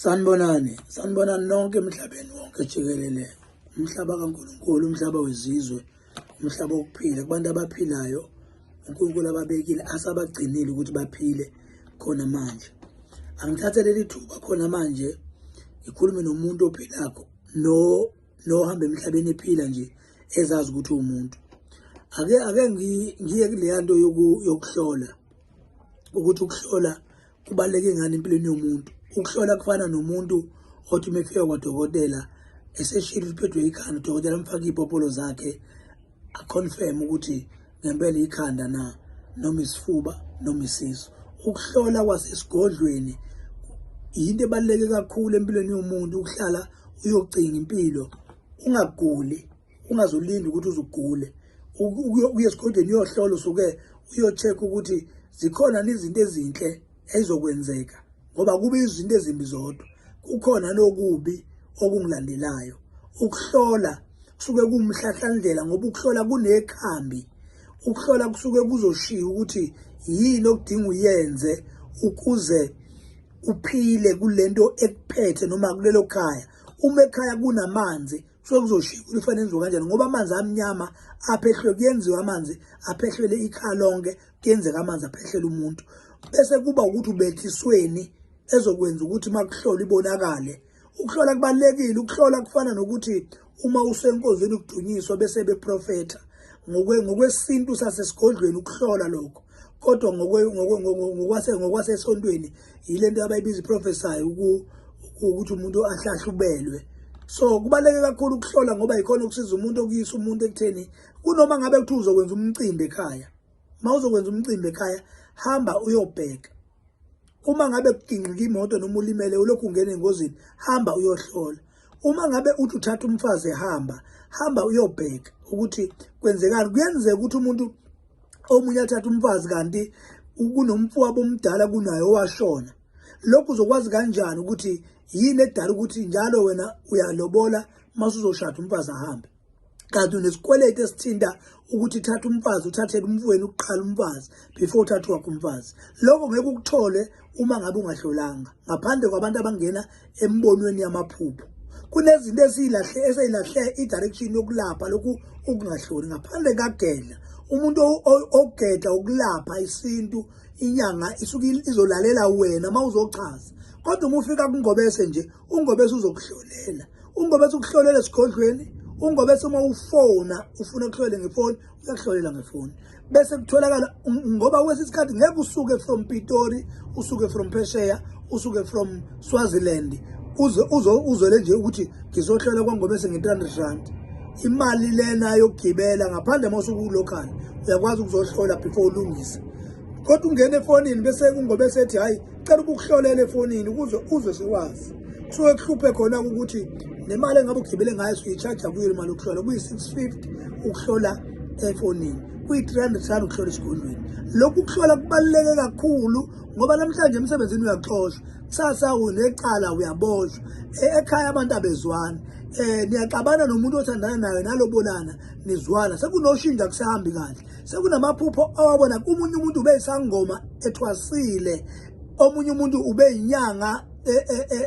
Sanibonani, sanibonani nonke emhlabeni wonke jikelele. Umhlaba kaNkulunkulu, umhlaba wezizwe, umhlaba wokuphila kubantu abaphilayo uNkulunkulu ababekile asabagcinile ukuthi baphile khona manje. Angithathe leli thuba khona manje ngikhulume nomuntu ophilakho no nohamba emhlabeni ephila nje ezazi ukuthi uwumuntu. Ake ngiye kuleya nto yokuhlola ukuthi ukuhlola kubaluleke ngani empilweni yomuntu. Ukuhlola kufana nomuntu othi uma efika kwadokotela eseshilo ukuthi uphethwe ikhanda, udokotela amfake iy'popolo zakhe aconfirm ukuthi ngempela ikhanda na noma isifuba noma isisu. Ukuhlola kwasesigodlweni yinto ebaluleke kakhulu empilweni yomuntu, ukuhlala uyocinga impilo ungaguli ungazolinda ukuthi uzugule uye esigodlweni uyohlola usuke uyo-check ukuthi zikhona izinto ezinhle ezizokwenzeka ngoba kube izinto ezimbi zodwa kukhona nokubi okungilandelayo. Ukuhlola kusuke kuwumhlahlandlela ngoba ukuhlola kunekhambi. Ukuhlola kusuke kuzoshiya ukuthi yini okudinga uyenze ukuze uphile kulento ekuphethe noma kulelo khaya. Uma ekhaya kunamanzi kusuke kuzoshiya ukuthi kufanele enziwe kanjani ngoba amanzi amnyama aphehlwe kuyenziwa amanzi aphehlwele ikhaya lonke kuyenzeka amanzi aphehlele umuntu bese kuba ukuthi ubethisweni ezokwenza ukuthi uma kuhlolwa ibonakale. Ukuhlola kubalulekile. Ukuhlola kufana nokuthi uma usenkonzweni kudunyiswa bese beprofetha ngokwesintu sasesigodlweni ukuhlola lokho, kodwa ngokwasesontweni yile nto abayibiza iprophesy ukuthi umuntu ahlahlubelwe. So kubaluleke kakhulu ukuhlola ngoba yikhona okusiza umuntu okuyisa umuntu ekutheni kunoma ngabe kuthiwa uzokwenza umcimbi ekhaya. Uma uzokwenza umcimbi ekhaya hamba uyobheka. Uma ngabe kugingqika imoto noma ulimele ulokhu ungena engozini hamba uyohlola. Uma ngabe uthi uthatha umfazi ehamba hamba uyobheka ukuthi kwenzekani. Kuyenzeka ukuthi umuntu omunye athathe umfazi kanti kunomfowabo omdala kunaye owashona. Lokhu uzokwazi kanjani ukuthi yini edala ukuthi njalo wena uyalobola mase uzoshada umfazi ahambe? Kanti unesikweletu esithinta ukuthi thatha umfazi uthathele umfowenu ukuqala umfazi before uthathe wakho umfazi. Lokho ngeke ukuthole uma ngabe ungahlolanga, ngaphandle kwabantu abangena emibonweni yamaphupho. Kunezinto esiyilahle eseyilahle i-direction yokulapha lokhu ukungahloli ngaphandle kagedla. Umuntu ogedla ukulapha isintu inyanga isuke izolalela wena uma uzochaza, kodwa uma ufika kuNgobese nje uNgobese uzokuhlolela. UNgobese ukuhlolela esigodlweni, uNgobese uma ufona ufuna ukuhlolela ngefoni uyakuhlolela ngefoni bese kutholakala ngoba kwesinye isikhathi ngeke usuke from Pitori usuke from phesheya usuke from Swaziland uze uzole nje ukuthi ngizohlola kwaNgobese nge-300 rand imali lena yokugibela ngaphandle uma usuke ulocal uyakwazi ukuzohlola before ulungise. Kodwa ungena efonini bese uNgobese ethi hhayi cela ukukuhlolela efonini ukuze uzwe sewazi. Kusuke kuhluphe khona ukuthi nemali engabe ugibele ngayo suyi-charge kuyo imali yokuhlola kuyi-650 ukuhlola efonini kuyi-300 rand ukuhlola esigodlweni. Lokhu kuhlola kubaluleke kakhulu ngoba namhlanje emsebenzini uyaxoshwa, kusasa unecala uyaboshwa, ekhaya abantu abezwani, niyaxabana nomuntu othandana naye nalobolana nizwana, sekunoshintsho akusahambi kahle, sekunamaphupho awabona omunye umuntu ubeyisangoma ethwasile, omunye umuntu ubeyinyanga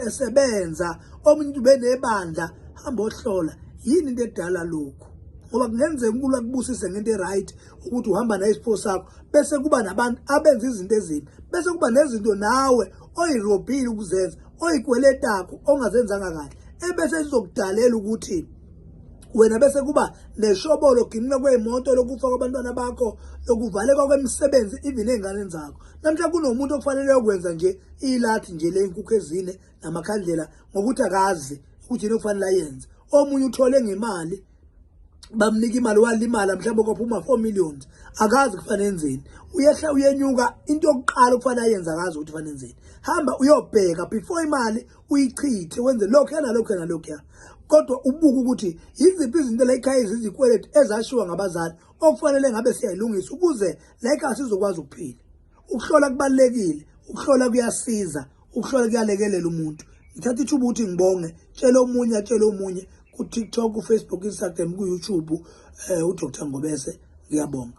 esebenza, omunye umuntu ubenebandla. Hamba ohlola yini into edala lokhu, ngoba kungenzeka uNkulunkulu akubusise ngento e-right ukuthi uhamba naye isipho sakho bese kuba nabantu abenza izinto ezimbi, bese kuba nezinto nawe oyirobhile ukuzenza oyikweletakho ongazenzanga kahle ebese izokudalela ukuthi wena bese kuba neshobolo ginqika kwey'moto lokufa kwabantwana bakho lokuvaleka kwemisebenzi even ey'nganeni zakho. Namhla kunomuntu okufanele yokwenza nje ilathi nje le nkukhu ezine namakhandlela ngokuthi akazi ukuthi yini okufanele ayenze. Omunye uthole ngemali bamnika imali walimala mhlawumbe kwaphuma 4 millions akazi kufanele enzeni, uyehla uyenyuka. Into yokuqala okufanele ayenze akazi ukuthi kufanele enzeni. Hamba uyobheka before imali uyichithe wenze lokhu nalokhu nalokhu, kodwa ubuke ukuthi yiziphi izinto la ekhaya ezizikweletu ezashiwa ngabazali okufanele ngabe siyayilungisa ukuze la ekhaya sizokwazi ukuphila. Ukuhlola kubalulekile, ukuhlola kuyasiza, ukuhlola kuyalekelela umuntu. Ngithatha ithuba ukuthi ngibonge, tshela omunye atshele omunye ku-TikTok, ku-Facebook, Instagram, ku-YouTube, uDr Ngobese. Ngiyabonga.